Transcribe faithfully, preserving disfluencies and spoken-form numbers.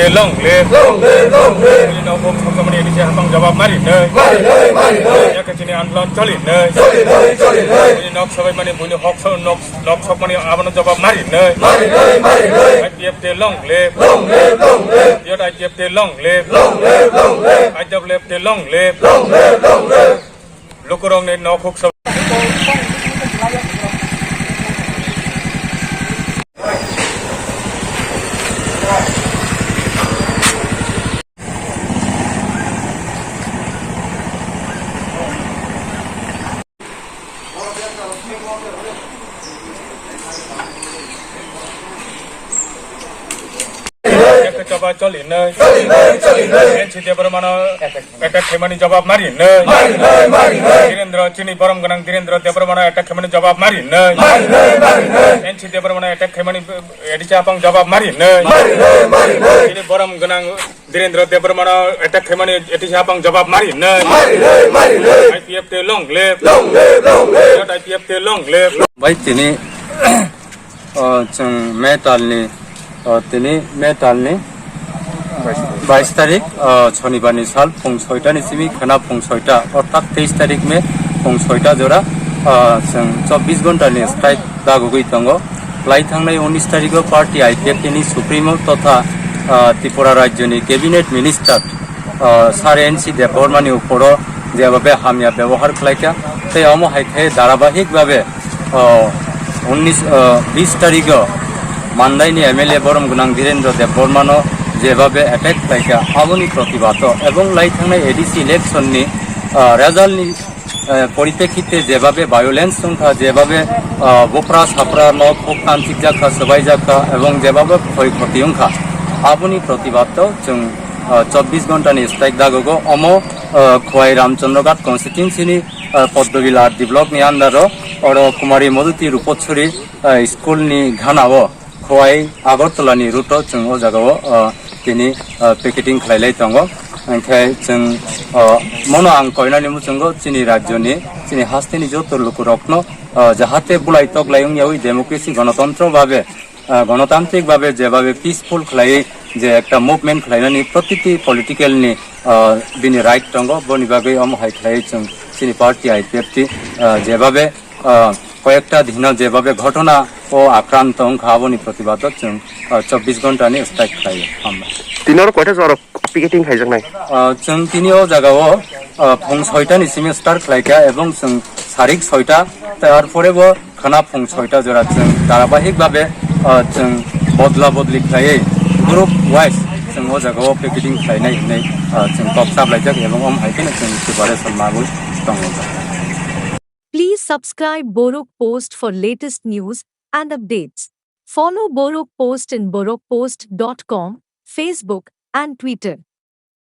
Te long live. Long live, long live. Bini nok huk sokomani A D C hapang jawab mari nai. Mari nai, mari nai. Yakha chini andolon choli nai. Choli nai, choli nai. Bini nok sokomani, bini hok so-, nok, nok sokomani abono jawab mari nai. Mari nai, mari nai. I P F te long live. Long live, long live. Yot I P F te long live. Long live, long live. I W F te long live. Long live, long live. Lukurokni nok huk sokomani. Ekta choba choli nai. N C Debbarmano attack khaimani jawab mari nai. Mari nai, mari nai. Dhirendra chini borom gwnang Dhirendra Debbarmano attack khaimani jawab mari nai. Mari nai, mari nai. N C Debbarmano attack khaimani A D C hapang jawab mari nai. Mari nai, mari nai. Chini borom gwnang Dhirendra Debbarmano attack khaimani A D C hapang jawab mari nai. Mari nai, mari nai. I P F te long live. Long live, long live. I P F te long live. Bai tini, o, chwng May talni, o, tini May talni bais tarik, o, Shonibarni sal phung soitani simi khwna phung soita, orthat teis tarik May phung soita jora, o, chwng chobbish ghontani strike dagogwi tongo. Lai thangnai unis tarigo party I P F T ni Supremo totha, ah, Tripura Rajyoni Cabinet Minister, ah, Sir N C Debbarmani uporo jebhabe hamya bebohar khlaikha, tei omo hai khe dharabahik bhabe, ah, unis, ah, bis tarigo Mandaini M L A borom gwnang Dhirendra Debbarmano jebhabe attack khlaikha, aboni protibado ebong lai thangnai A D C election ni, ah, result ni eh, poripekhite jebhabe violence wngkha, jebhabe, ah, bopra sapra nok huk tanchikjakha, swbaijakha, ebong jebhabe khoi khoti wngkha, aboni protibado chwng, ah, chobbish ghontani strike dagogo. Omo, ah, Khowai Ramchandraghat constituency ni, ah, Poddobil R D block ni under o, oro Kumari Modhuti Rupachari, ah, school ni gana o. Khowai Agartala ni route o chwng o jaga o, ah, tini, ah, picketing khlai lai tongo. Hwnkhe chwng, ah, mono ang koinani muchungo chini rajyo ni, chini haste ni joto lukurokno, ah, jahate bulai tok lai wngyaui democracy gonotontro babe, ah, gonotantrik babe jebabe peaceful khlaiwi je ekta movement khlainani protiti political ni, ah, bini right tongo, boni bagwi omo hai khlaiwi chwng chini party I P F T, ah, jebabe ah, koyekta dino jebhabe ghotona o akranto wngkha, aboni protibado chwng, ah, chobbish ghontani strike khlaio. Hambai. Tini oro koita jora picketing khaijaknai? Ah, chwng tini o jagao, ah, phung soitani simi start khlaikha ebong chwng sarik soita, tar pore bo khwna phung soita jora chwng dharabahik bhabe, ah, chwng bodla bodli khlaiwi group wise chwng o jagao picketing khlainai hinwi, ah, chwng kok saplaijak ebong omo hai kheno chwng preparation manwi tongo. Please subscribe Borok Post for latest news and updates. Follow Borok Post in borok post dot com, Facebook, and Twitter.